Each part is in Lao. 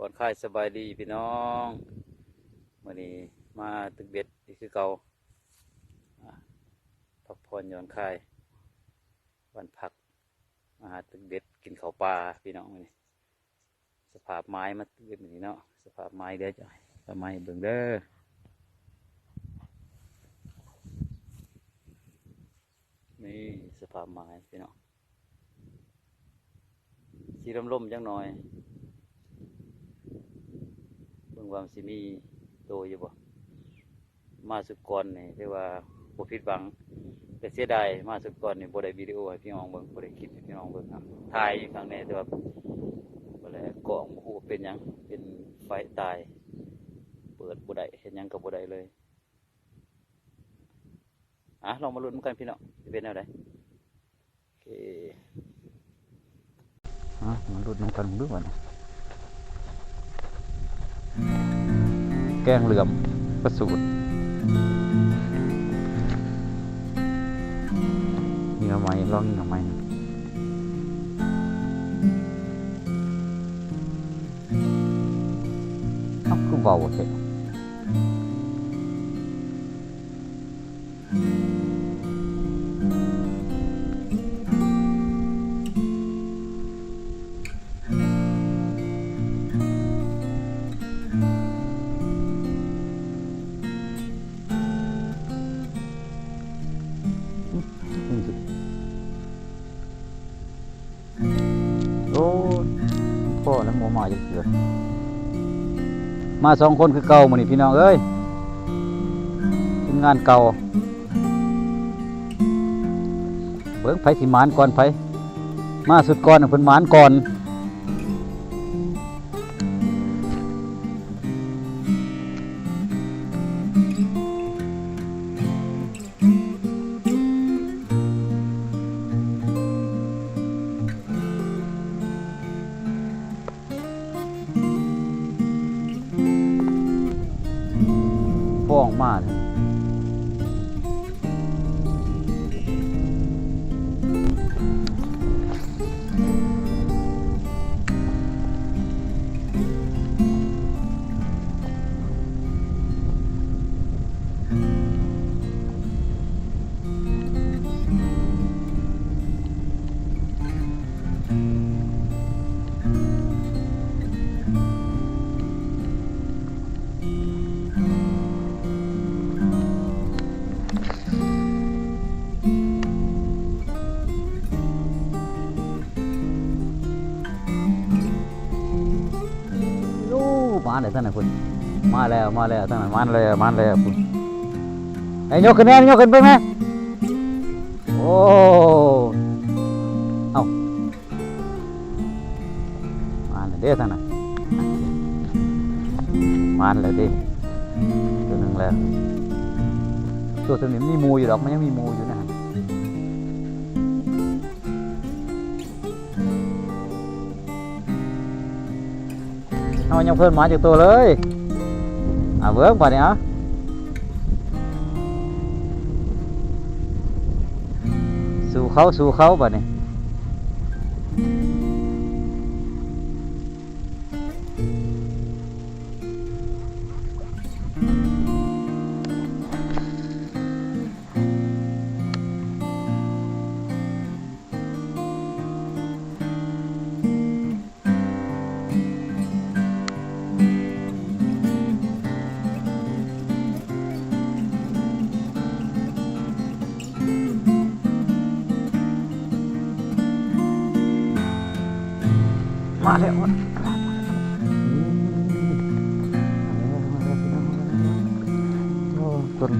ຜ່ອນຄາຍສະບາຍດີພີ່ນ້ອງ, ມື້ນີ້ມາຕຶກເບັດອີກຄືເກົ່າ. ອາ ພັກຜ່ອນຢ່ອນຄາຍວັນພັກ, ມາຫາຕຶກເບັດ ກິນເຂົ້າປ່າພີ່ນ້ອງ. ມື້ນີ້ສະພາບໝາຍມາຕຶກເບັດມື້ນີ້ເນາະ, ສະພາບໝາຍ ດຽວຈະໃຫ້ສະພາບໝາຍໃຫ້ເບິ່ງເດີ. ນີ້ສະພາບໝາຍພີ່ນ້ອງ, ຊິລົມໆຈັກໜ່ອຍ, ເບິ່ງວ່າມັນຊິມີໂຕຢູ່ບໍ່. ມາຊຸດກ່ອນນີ້ຖືວ່າບໍ່ຜິດຫວັງ, ແຕ່ເສຍດາຍມາຊຸດກ່ອນນີ້ບໍ່ໄດ້ວິດີໂອໃຫ້ພີ່ນ້ອງເບິ່ງ, ບໍ່ໄດ້ຄລິບໃຫ້ພີ່ນ້ອງເບິ່ງນຳ. ຖ່າຍຢູ່ຂ້າງໃນ ແຕ່ວ່າບໍ່ໄດ້ກ້ອງ, ບໍ່ຮູ້ວ່າເປັນຫຍັງ, ເປັນໄຟຕາຍ, ເປີດບໍ່ໄດ້, ເຮັດຫຍັງກໍບໍ່ໄດ້ເລີຍ. ອາ ລອງມາລຸ້ນນຳກັນພີ່ນ້ອງ, ຊິເປັນແນວໃດ? ໂອເຄ ອາ ມາລຸ້ນນຳກັນເບິ່ງດູບັດນີ້. ແກງເຫຼືອມປາສູດ, ຍິງເອົາໃໝ່, ລອງຍິງເອົາໃໝ່. ເອົ້າ ຄືເບົາແທ້? ໂອ້ຍ ພໍແລ້ວ ບໍ່ມາຈັກເທື່ອ. ມາສອງຄົນຄືເກົ່າມື້ນີ້ພີ່ນ້ອງເອີຍ, ທີມງານເກົ່າ. ເບິ່ງໃຜຊິໝານກ່ອນໃຜ, ມາຊຸດກ່ອນເພິ່ນໝານກ່ອນ. ຟ້ອງມາເລີຍ. ໂອ້ ມາແລ້ວທາງນັ້ນພຸ້ນ, ມາແລ້ວ ມາແລ້ວທາງນັ້ນ, ມາແລ້ວ ມາແລ້ວພຸ້ນ. ໃຫ້ຍົກຂຶ້ນແດ່, ຍົກຂຶ້ນເບິ່ງແດ່. ໂອ້ ເອົ້າ ມາແລ້ວເດ້ທາງນັ້ນ, ມາແລ້ວເດ້ ໂຕໜຶ່ງແລ້ວ. ໂຕນີ້ມີໝູ່ຢູ່ດອກ, ມັນຍັງມີໝູ່ຢູ່ນະ. ເຮົາຍັງເພິ່ນມາຈັກໂຕເລີຍ. ອາ ເບິ່ງບາດນີ້ ອາ ສູ້ເຂົາ ສູ້ເຂົາບາດນີ້. ມາແລ້ວ ມາແລ້ວ ມາແລ້ວ ມາແລ້ວ ພີ່ນ້ອງ. ໂອ້ ຕົ້ນ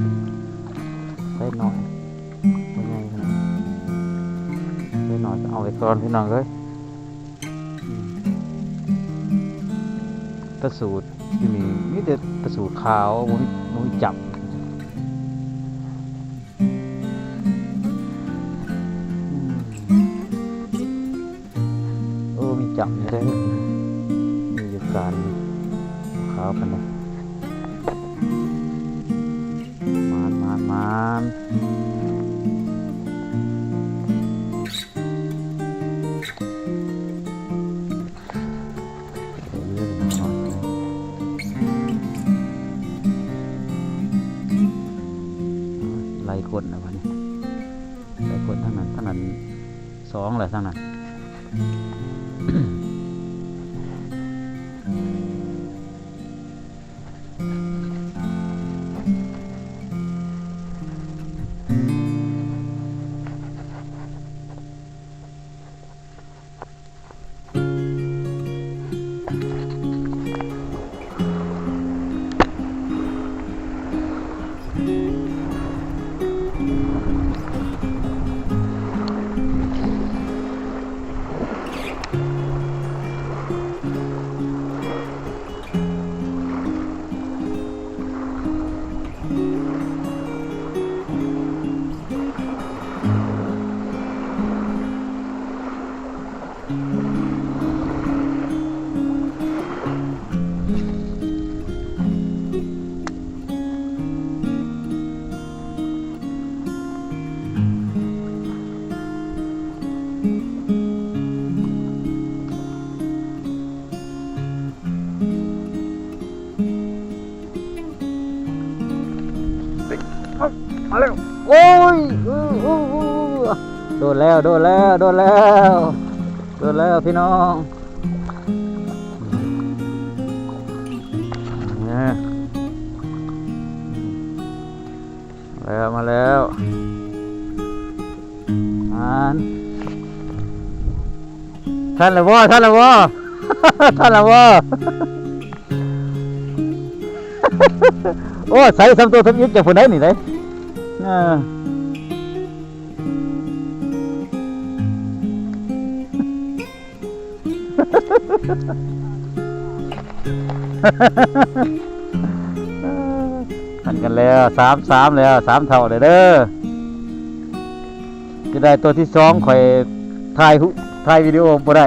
ໄຊນ້ອຍ ບໍ່ໃຫຍ່ຂະໜາດ ໄຊນ້ອຍ ເອົາໄວ້ກ່ອນ ພີ່ນ້ອງເອີຍ. ອືມ ປາສູດຢູ່ນີ້ມີແຕ່ປາສູດຂາວ ບໍ່ມີ ບໍ່ມີຈັບ. ອືມ ໂອ້ ມີຈັບຢູ່ເດ້ ມີຢູ່ການ ຂາວປານໃດ. ມານ ມານ ມານ. ຄົນແລ້ວບັດນີ້ ໄດ້ຄົນທາງນັ້ນ ທາງນັ້ນສອງແລ້ວ ທາງນັ້ນ. ມາແລ້ວ ໂອ້ຍ ໂດນແລ້ວ ໂດນແລ້ວ ໂດນແລ້ວ ໂດນແລ້ວພີ່ນ້ອງ ມາແລ້ວ ມາແລ້ວ ມາ ທັນແລ້ວບໍ່ ທັນແລ້ວບໍ່ ທັນແລ້ວບໍ່ ໂອ້ ໃສ່ສ່ຳໂຕທຳອິດຈາກຜູ້ໃດນີ້ເດ້ ເອີ ຫັນກັນແລ້ວ ສາມສາມ ແລ້ວ ສາມເທົ່າແລ້ວເດີ. ຈະໄດ້ຕົວທີສອງ ຂ້ອຍຖ່າຍຮູບ ຖ່າຍວິດີໂອບໍ່ໄດ້.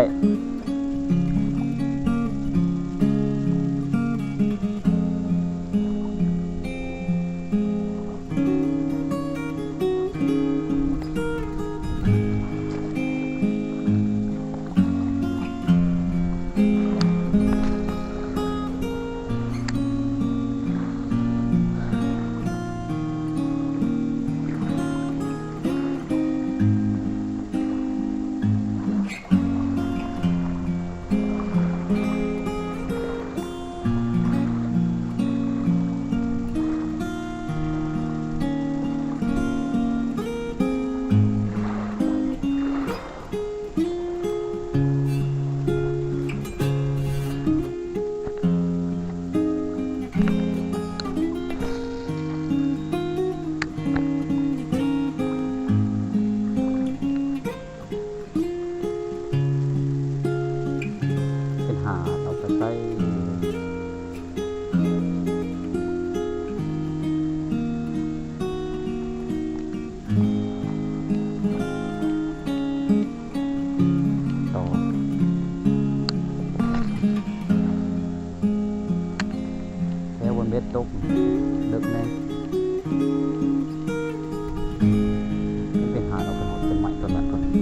ເປັນຫາດເອົາໄປໃຊ້ ຕໍ່ ແຖວບ່ອນເບັດຕົກ ເລິກແນ່. ໄປຫາເອົາໄປຫອດຕົ້ນໄມ້ຕົ້ນນັ້ນກ່ອນ. ເ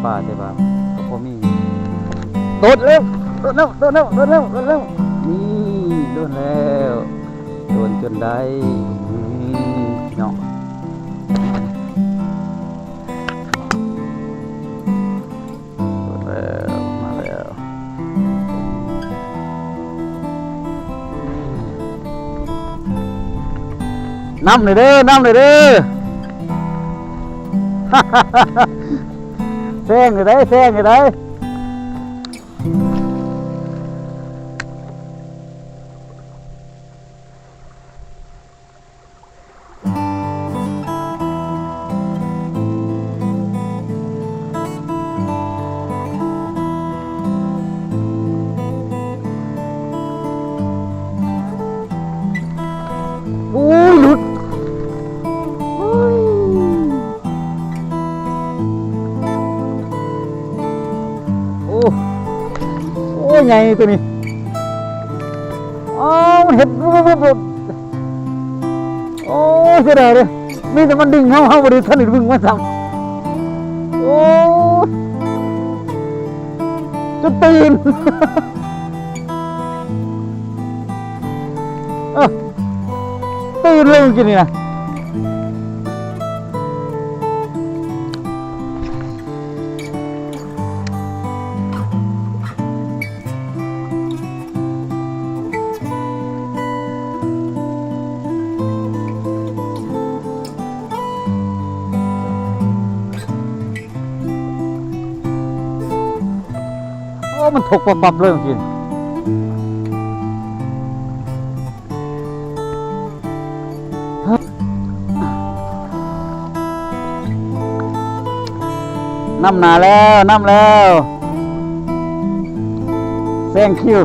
ປ່າ ແຕ່ວ່າກໍບໍ່ມີ. ໂດດແລ້ວ ໂດດແລ້ວ ໂດດແລ້ວ ໂດດແລ້ວ ໂດດແລ້ວ ນີ້ ໂດດແລ້ວ ໂດດຈົນໄດ້ ນີ້ ພີ່ນ້ອງ. ແລ້ວ ມາແລ້ວ ນຳເດີ ນຳເດີ ແຊງເດີ ແຊງເດີ. ໂອ້ຍ ຫຼຸດ ໂອ້ຍ ໂອ້ ໂອ້ຍ ໃຫຍ່ໂຕນີ້. ອ້າວ ມັນເຮັດ ໂອ້ຍ ເສຍດາຍເດ້ ມີແຕ່ມັນດຶງເຮົາ ເຮົາບໍ່ໄດ້ທັນໄດ້ດຶງມັນຊ້ຳ. ໂອ້ຍ ຈົນຕື່ນ ເອີ ຕື່ນເລີຍມື້ກີ້ນີ້ນະ. ໂອ້ ມັນທົກປັບໆເລີຍເມື່ອກີ້. ນຳໜ້າແລ້ວ ນຳແລ້ວ thank you.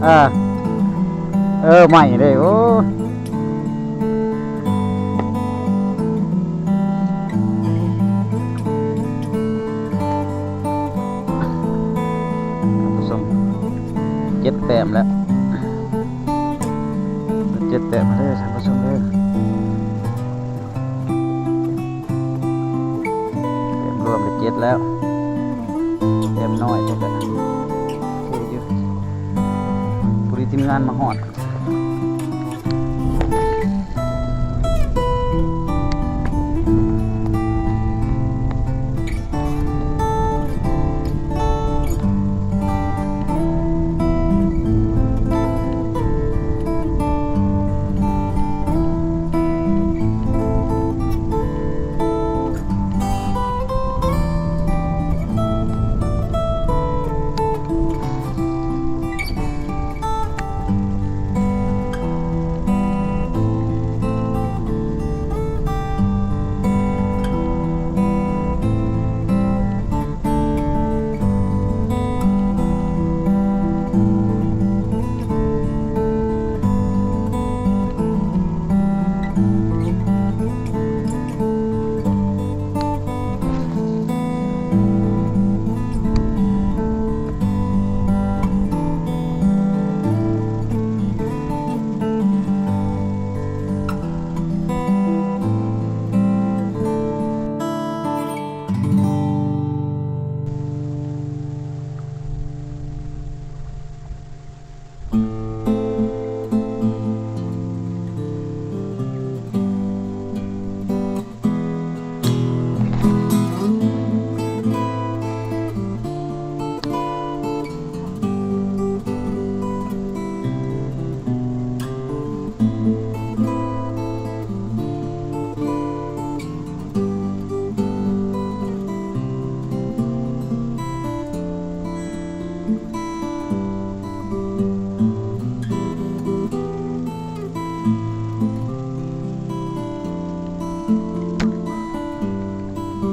ອ່າ ເອີ ໃໝ່ເດ້ ໂອ້ ທ່ານຜູ້ຊົມ ເຈັດແຕ້ມແລ້ວ ເຈັດແຕ້ມແລ້ວເດີ ທ່ານຜູ້ຊົມເດີ. ແຕ້ມລວມໄດ້ເຈັດແລ້ວ ແຕ້ມນ້ອຍແຕ່ກໍໂອເຄຢູ່ ພໍດີທີມງານມາຮອດ.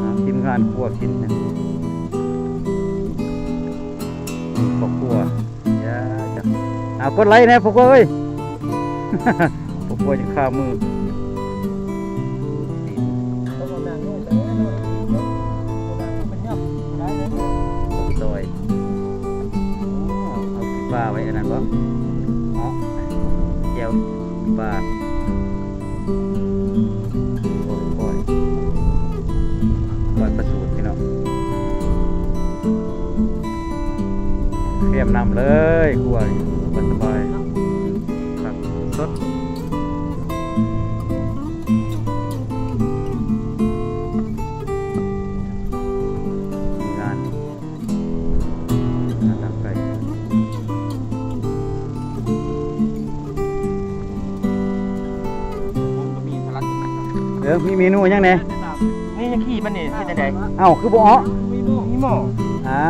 ອ່າ ທີມງານຄົວກິນນະ ຄອບຄົວ ຢ່າ ອ່າ ກົດໄລແດ່ ພວກເອີຍ ພວກເອີຍ ຄາມື. ໄປ ໂອ້ ເອົາຂີ້ປາໄວ້ອັນນັ້ນບໍ່? ເນາະ ແຈ່ວຂີ້ປາ ໂອ້ຍ ກ້ອຍ ກ້ອຍປາສູດພີ່ນ້ອງ ແຄມນ້ຳເລີຍ ຄົວນີ້ ສະບາຍໆ ຄັກສົດ ມີງານ ເອີ ມີເມນູຫຍັງແດ່? ນີ້ຍັງຂີ້ມັນນີ້ເຮັດຈັ່ງໃດ? ເອົ້າ ຄືບໍ່ເອາະ? ມີໝໍ້ ມີໝໍ້ ອ້າ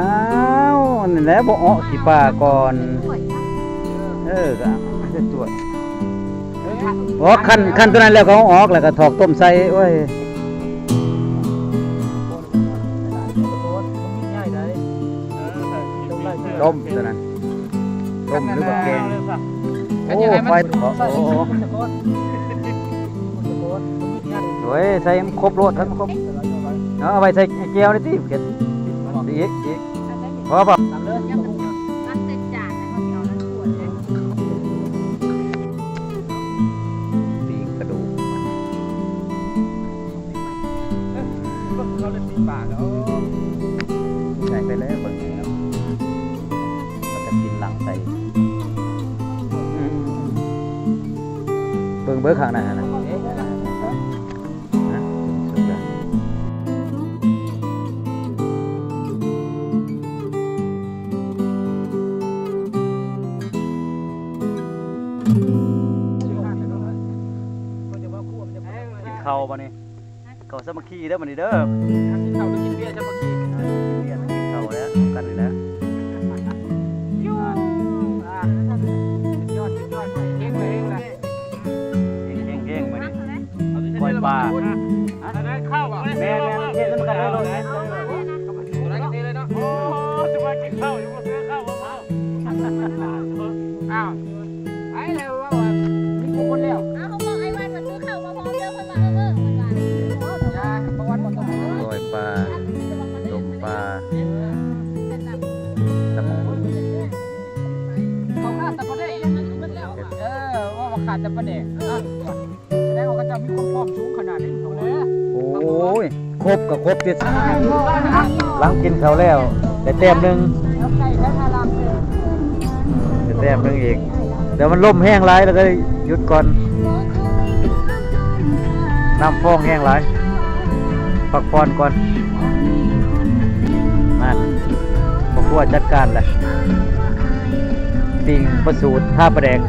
ວ ນັ້ນແຫຼະ ບໍ່ເອາະຂີ້ປາກ່ອນ ເອີ ກະເຮັດຕົວະ ໂອ້ ຄັນ ຄັນຕົວນັ້ນແລ້ວກໍເອົາອອກ ແລ້ວກໍຖອກຕົ້ມໃສ່ ໂອ້ຍ ຕົ້ມຕົວນັ້ນ ຕົ້ມຫຼືວ່າແກງ ໂອ້ ໄຟ ໂອ້ ໂອ້ຍ ໃສ່ໃຫ້ມັນຄົບໂລດ ໃຫ້ມັນຄົບ ເອົາໄວ້ໃສ່ແຈ່ວນີ້ຕິ ອີກ ອີກ ພໍບໍ່? ຕັກໃສ່ຈານ ແລ້ວເຮົາຊິເອົານ້ຳຖ້ວຍໃສ່ ປີ້ງກະດູກ ເບິ່ງເຂົາເລີຍປີ້ງປາກ ໂອ້ ໃສ່ໄປເລີຍ ເບິ່ງໃຫ້ເນາະ ແລ້ວກໍຊີ້ນຫຼັງໃສ່ ອືມ ເບິ່ງ ເບິ່ງຂ້າງໜ້າຫັ້ນນະ ກິນເຂົ້າບາດນີ້ ເຂົ້າສາມັກຄີເດີບາດນີ້ເດີ ກິນເຂົ້າຫຼືກິນເບຍສາມັກຄີ ກິນເບຍກິນເຂົ້າແລ້ວກັນນີ້ແຫຼະ ສຸດຍອດ ສຸດຍອດ ເກັ່ງເລີຍ ເກັ່ງເລີຍ ເກັ່ງໆ ມື້ນີ້ ກ້ອຍປາ ອັນນັ້ນເຂົ້າບໍ່? ແມ່ນໆ ເທໃສ່ນຳກັນເລີຍ ໂອ້ ຈະມາກິນເຂົ້າຢູ່ບໍ່ຊື້ເຂົ້າບໍ່? ອ້າວ ໄປແລ້ວ ເວົ້າວ່າມີຄົບໝົດແລ້ວ ອ້າວ ເຂົາບອກໄອ້ວັນວ່າຊື້ເຂົ້າມາພ້ອມເດີ ເພິ່ນວ່າ ເອີ ເອີ ເພິ່ນວ່າ ຈ້າ ບໍ່ວັນບໍ່ຕົກ ກ້ອຍປາ ຕົ້ມປາ ຕຳບັກຫຸ່ງ ເຂົາຂາດແຕ່ປາແດກ ເອີ ວ່າຂາດແຕ່ປາແດກ ສະແດງວ່າເຂົາເຈົ້າມີຄວາມພ້ອມສູງຂະໜາດນີ້ ເອົາແຫຼະ ໂອ້ຍ ຄົບກໍຄົບຕິ ຫຼັງກິນເຂົ້າແລ້ວ ໄດ້ແຕ້ມໜຶ່ງ ໄດ້ແຕ້ມໜຶ່ງອີກ ແຕ່ມັນລົມແຮງຫຼາຍ ແລ້ວກໍຢຸດກ່ອນ ນ້ຳຟອງແຮງຫຼາຍ ພັກຜ່ອນກ່ອນ ນັ້ນ ພໍ່ຄົວຈັດການແຫຼະ ປີ້ງປາສູດ ທາປາແດກ.